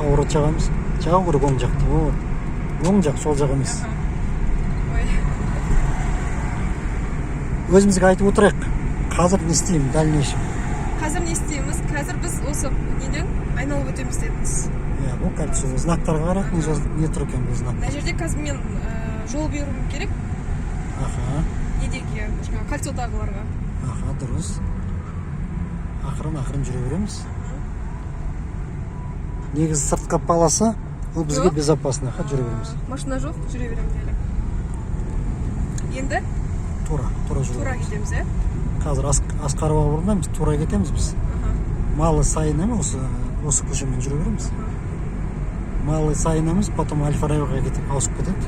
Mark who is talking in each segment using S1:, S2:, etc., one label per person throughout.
S1: Поворот жағамыз. Жағу керек оң жақты. Вот. Оң жақ, сол жақ емес.
S2: Ой.
S1: Өзімізге айтып отырайық. Қазір не істеймін, дальнейшем?
S2: Қазір не істейміз? Қазір біз осы неден айналып өтеміз дедіңіз.
S1: Иә, бұл кольцо. Знактарға қарайық, не тұр екен бұл знак.
S2: Мына жерде қазір мен жол беруім керек.
S1: Аха.
S2: Недегі, жаңағы кольцодағыларға.
S1: Аха, дұрыс. Ақырын ақырын жүре береміз. Негізі сыртқы полоса, ол бізге
S2: Жоқ.
S1: безопасно. Аха, жүре береміз.
S2: Машина жоқ, жүре беремін делік. Енді
S1: Тура, тура жүре
S2: тура
S1: береміз.
S2: кетеміз, иә?
S1: Қазір Асқарова бұрмаймыз, тура кетеміз біз. Малый Сайын емес, осы көшемен жүре береміз. Малый Сайын емес, потом Әл Фарабиға кетіп ауысып кетеді.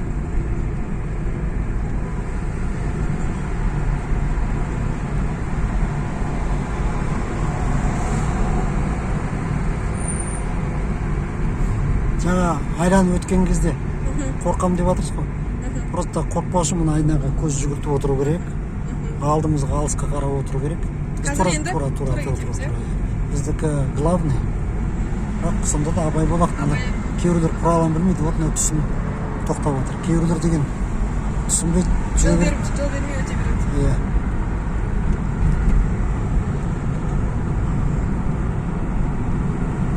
S1: Жаңа айланып өткен кезде қорқам деп жатырсыз ғой. Просто қорықпау үшін мына айнаға көз жүгіртіп отыру керек. Алдымызға, алысқа қарап отыру керек. Біз
S2: Қазір
S1: тура
S2: енді
S1: тура тура
S2: тура
S1: тура
S2: кетеміз,
S1: тура,
S2: иә?
S1: тура. Біздікі главный. Бірақ сонда да абай болайық. Мына
S2: Абай.
S1: кейбіреулер правиланы білмейді, вот мынау түсініп тоқтап жатыр. Кейбіреулер деген түсінбейді, жүре
S2: Жол
S1: береді.
S2: беріп, жол бермей өте береді.
S1: Иә.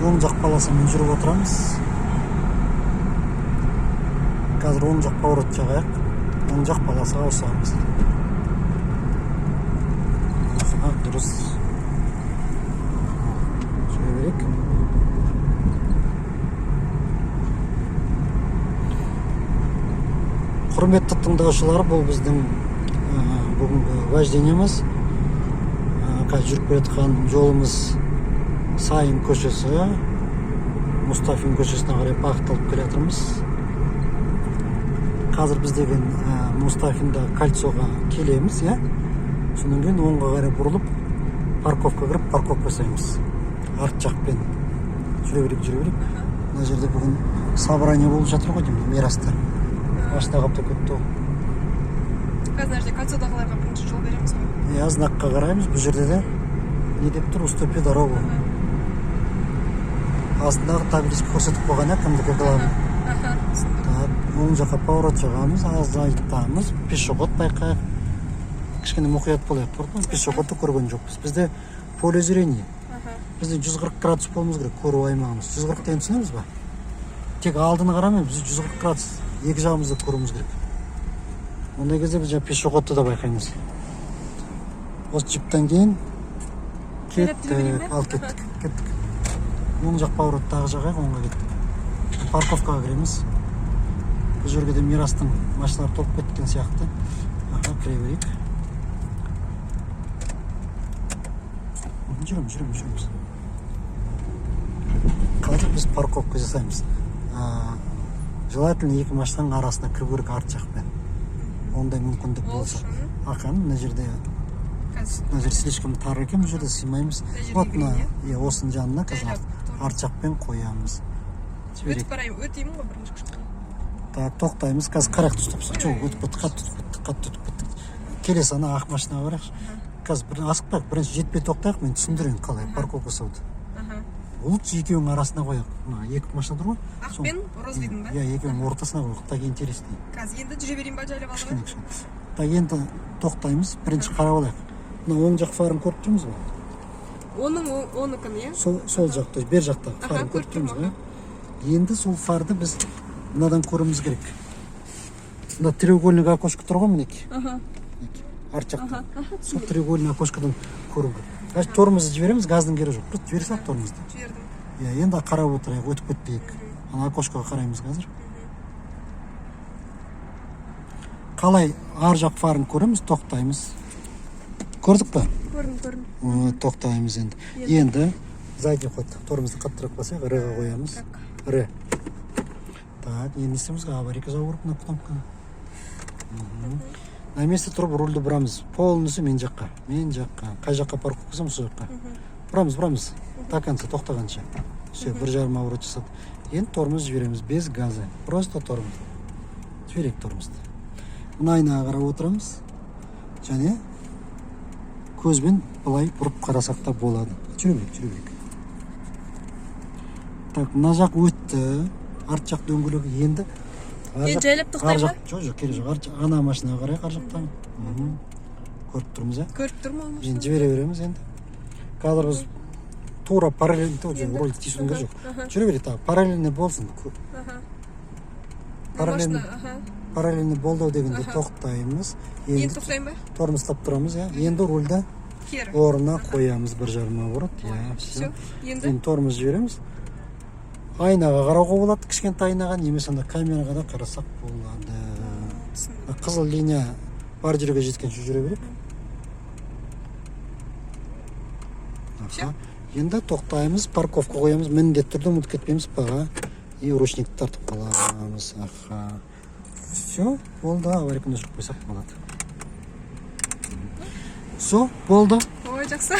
S1: Оң жақ полосамен жүріп отырамыз. Қазір оң жақ поворот жағайық. Оң жақ полосаға ауысамыз. Аха, дұрыс. Жүре берейік. Құрметті тыңдаушылар, бұл біздің бүгінгі вождениеміз. Қазір жүріп келе жатқан жолымыз Сайын көшесі, Мұстафин көшесіне қарай бағытталып келе жатырмыз. Қазір біз деген Мұстафинда кольцоға келеміз, иә? Содан кейін оңға қарай бұрылып, парковка кіріп, парковка жасаймыз. Арт жақпен жүре берейік, жүре берейік. Мына жерде бүгін собрание болып жатыр ғой деймін, Мираста. Машина қаптап кетті ғой.
S2: Қазір мына жерде кольцодағыларға бірінші жол береміз ғой.
S1: Иә, знакқа қараймыз. Бұл жерде де не деп тұр? Уступи дорогу. Астындағы табличка көрсетіп қойған, иә, кімдікі главный.
S2: Аха, түсіндім.
S1: Так, оң жаққа поворот жағамыз, азайтамыз, пешеход байқайық. Кішкене мұқият болайық, көрдің бе? Пешеходты көрген жоқпыз. Бізде поле зрения. Бізде 140 градус болуымыз керек, көру аймағымыз. 140 деген түсінеміз ба? Тек алдыны қарамай, біз 140 градус екі жағымызды көруіміз керек. Ондай кезде біз жаңа пешеходты да байқаймыз. Осы джиптен кейін
S2: Жайлап жүре берейін
S1: кеттік.
S2: бе?
S1: Ал кеттік, кеттік. Оң жақ поворот тағы жағайық, оңға кеттік. Парковкаға кіреміз. Бұл жерге де Мирастың машиналары толып кеткен сияқты. Аха, кіре берейік. Жүреміз, жүреміз, жүреміз. Қазір біз парковка жасаймыз. Желательно екі машинаның арасына кіру керек арт жақпен. Ондай мүмкіндік
S2: Ол
S1: болса.
S2: үшін
S1: Аха, мына жерде,
S2: қазір
S1: мына жер слишком тар екен, бұл жерде сыймаймыз.
S2: Мына жерге
S1: Вот мына,
S2: кірейін,
S1: иә, осының жанына қазір
S2: Жайлап, тура.
S1: арт жақпен қоямыз. Жіберейік.
S2: Өтіп барайын, өтеймін ғой бірінші кішкене.
S1: Так, тоқтаймыз. Қазір қарайық, стоп, стоп, жоқ, өтіп кетті, қатты өтіп кетті, қатты өтіп кетті. Келесі ана ақ машинаға барайықшы. Қазір бір асықпайық, бірінші жетпей тоқтайық, мен түсіндірейін қалай парковка жасауды. Лучше екеуінің арасына қояйық. Мына екі машина тұр ғой.
S2: Ақ
S1: Сол-
S2: пен розовыйдың ба?
S1: Иә, екеуінің ортасына қояйық, так интереснее.
S2: Қазір енді жүре берейін ба жайлап
S1: Кішкене,
S2: алдыға?
S1: кішкене. Так, енді тоқтаймыз. Бірінші қарап алайық. Мына оң жақ фарын көріп тұрмыз ғой.
S2: Оның оныкін, иә?
S1: Сол жақ, то есть бер жақтағы фарын
S2: Аха,
S1: көріп
S2: көріп
S1: тұрмыз
S2: тұрмын.
S1: ғой. Енді сол фарды біз мынадан көруіміз керек. Мына треугольник окошко тұр ғой, мінекей. Мінекей, арт жақта. Сол треугольный окошкодан көру керек. Значит, тормозды жібереміз, газдың керегі жоқ. Просто жібере салып тормозды.
S2: Жібердім.
S1: Иә, енді қарап отырайық, өтіп кетпейік. Ана окошкоға қараймыз қазір. Қалай ар жақ фарын көреміз, тоқтаймыз. Көрдік па?
S2: Көрдім, көрдім.
S1: О, тоқтаймыз енді. Енді задний ход. Тормозды қаттырақ басайық, Р-ға қоямыз.
S2: Так.
S1: Р. Так, енді не істейміз? Аварийка жабу керек мына кнопканы. На месте тұрып рульді бұрамыз. Полностью мен жаққа. Мен жаққа. Қай жаққа парковка қылсам, сол жаққа. Бұрамыз, бұрамыз. До конца, тоқтағанша. Все, 1,5 оборот жасады. Енді тормоз жібереміз без газа. Просто тормоз. Жіберейік тормозды. Мына айнаға қарап отырамыз. Және көзбен былай бұрып қарасақ та болады. Жүре берейік, жүре берейік. Так, мына жақ өтті, арт жақ дөңгелегі. Енді ар
S2: Енді жайлап тоқтай
S1: ар
S2: ма?
S1: жақ, жоқ, керек жоқ. Арт ана машинаға қарайық ар жақтан. Көріп тұрмыз, иә?
S2: Көріп тұрмын ол
S1: Енді
S2: машинаны.
S1: Жібере береміз. Енді қазір біз тура параллельно,
S2: Енді?
S1: рульді тиісудің керегі жоқ. Жүре берейік, тағы параллельный болсын. Параллельно.
S2: Машина, аха.
S1: Параллельный болды ау дегенде тоқтаймыз.
S2: Енді
S1: Енді
S2: тоқтайын ба?
S1: Тормоздап тұрамыз, иә. Енді рульді
S2: Кері.
S1: Орнына қоямыз, 1,5 оборот, иә, все.
S2: Все, енді.
S1: Енді тормоз жібереміз. Айнаға қарауға болады, кішкентай айнаға, немесе ана камераға да қарасақ болады.
S2: Түсіндім.
S1: Қызыл линия бар жерге жеткенше жүре берейік.
S2: Всё?
S1: Аха. Енді тоқтаймыз, парковка қоямыз, міндетті түрде ұмытып кетпейміз баға, и ручникті тартып қаламыз. Аха, все, болды. Аварийканы өшіріп қойсақ болады. Все, болды.
S2: Ой, жақсы.